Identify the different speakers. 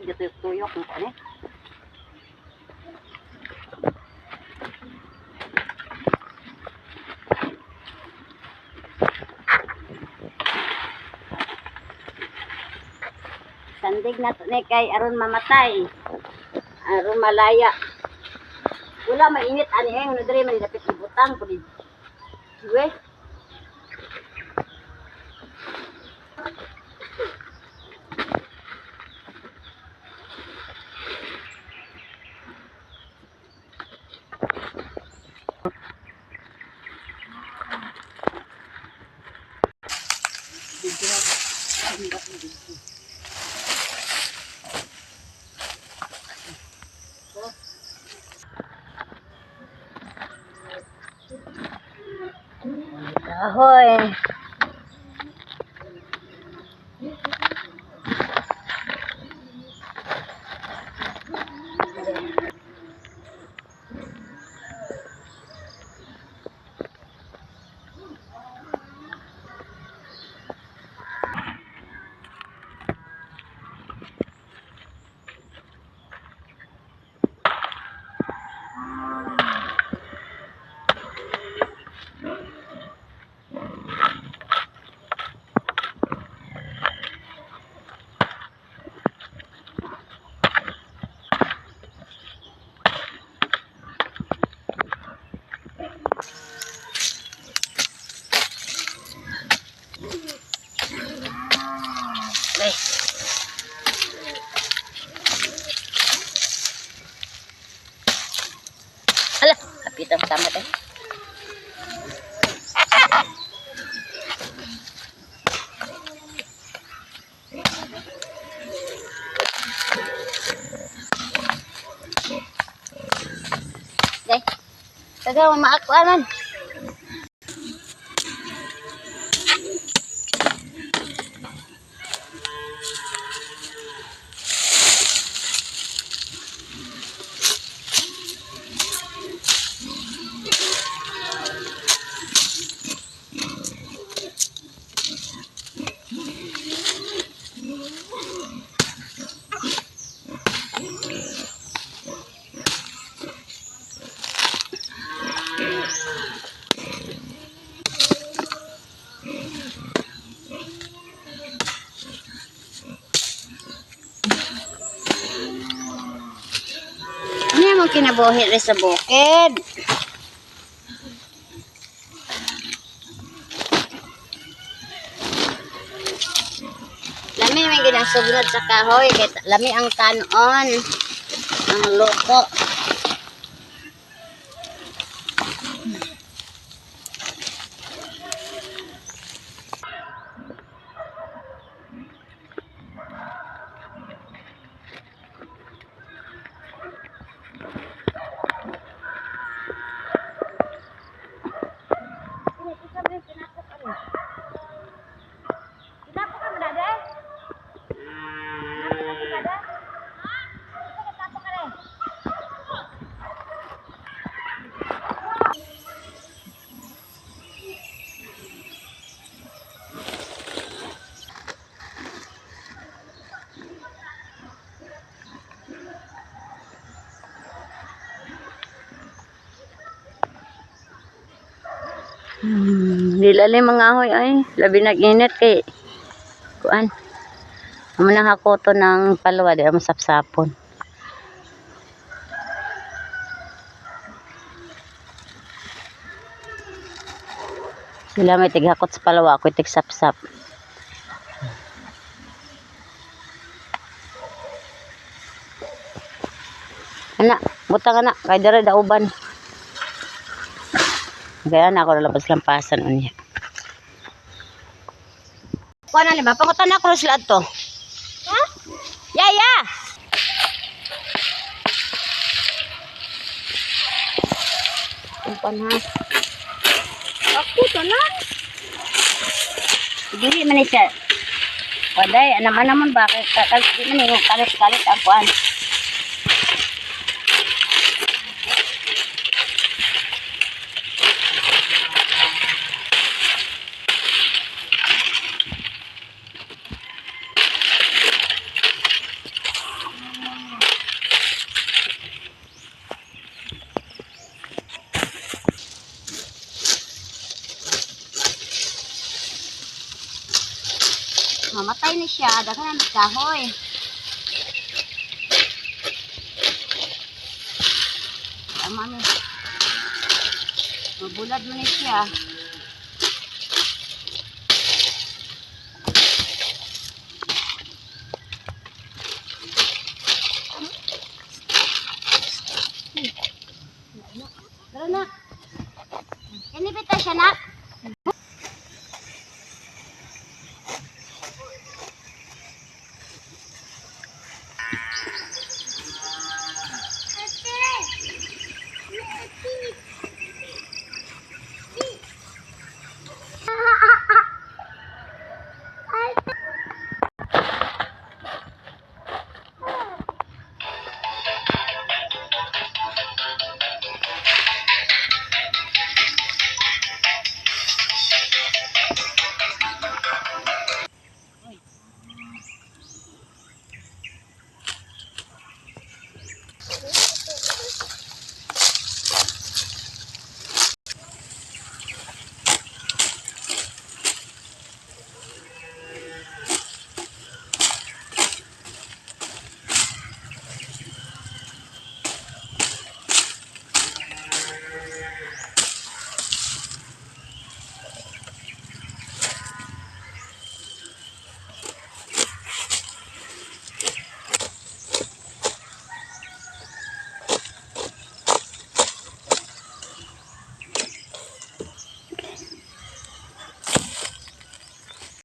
Speaker 1: Tuyok-tuyok ang kuan eh. Sandig na to ni kay aron mamatay. Aron malaya. Wala mainit ani eh, ano diri man dapit ibutang kundi. Uwe. Kahoy. Ay. Ala, kapit ang tamat eh. Okay. Taga, maakwa man. Ano yung mga kinabuhi rin sa bukid? Lami may ginasugnod sa kahoy. Kay lami ang kanon. Ang loko. Dilali mga ahoy ay. Labi nag-init kay kuan. Amo nang hakoto ng palwa di amo sapsapon. Sila may tighakot sa palawa, ako tigsapsap. Ana, butang ana, kay dere dauban. Kaya na ako nalabas lampasan unya. Kuan na ba? Pangutan ako sila to. Ha? Ya, ya. Kumpan ha.
Speaker 2: Ako to na.
Speaker 1: Dili man ni siya. Waday, anam man ba kay di man ni kalit-kalit ang kuan. Mamatay ni siya, daghan na kahoy. Tama ni. Mabulad mo ni siya.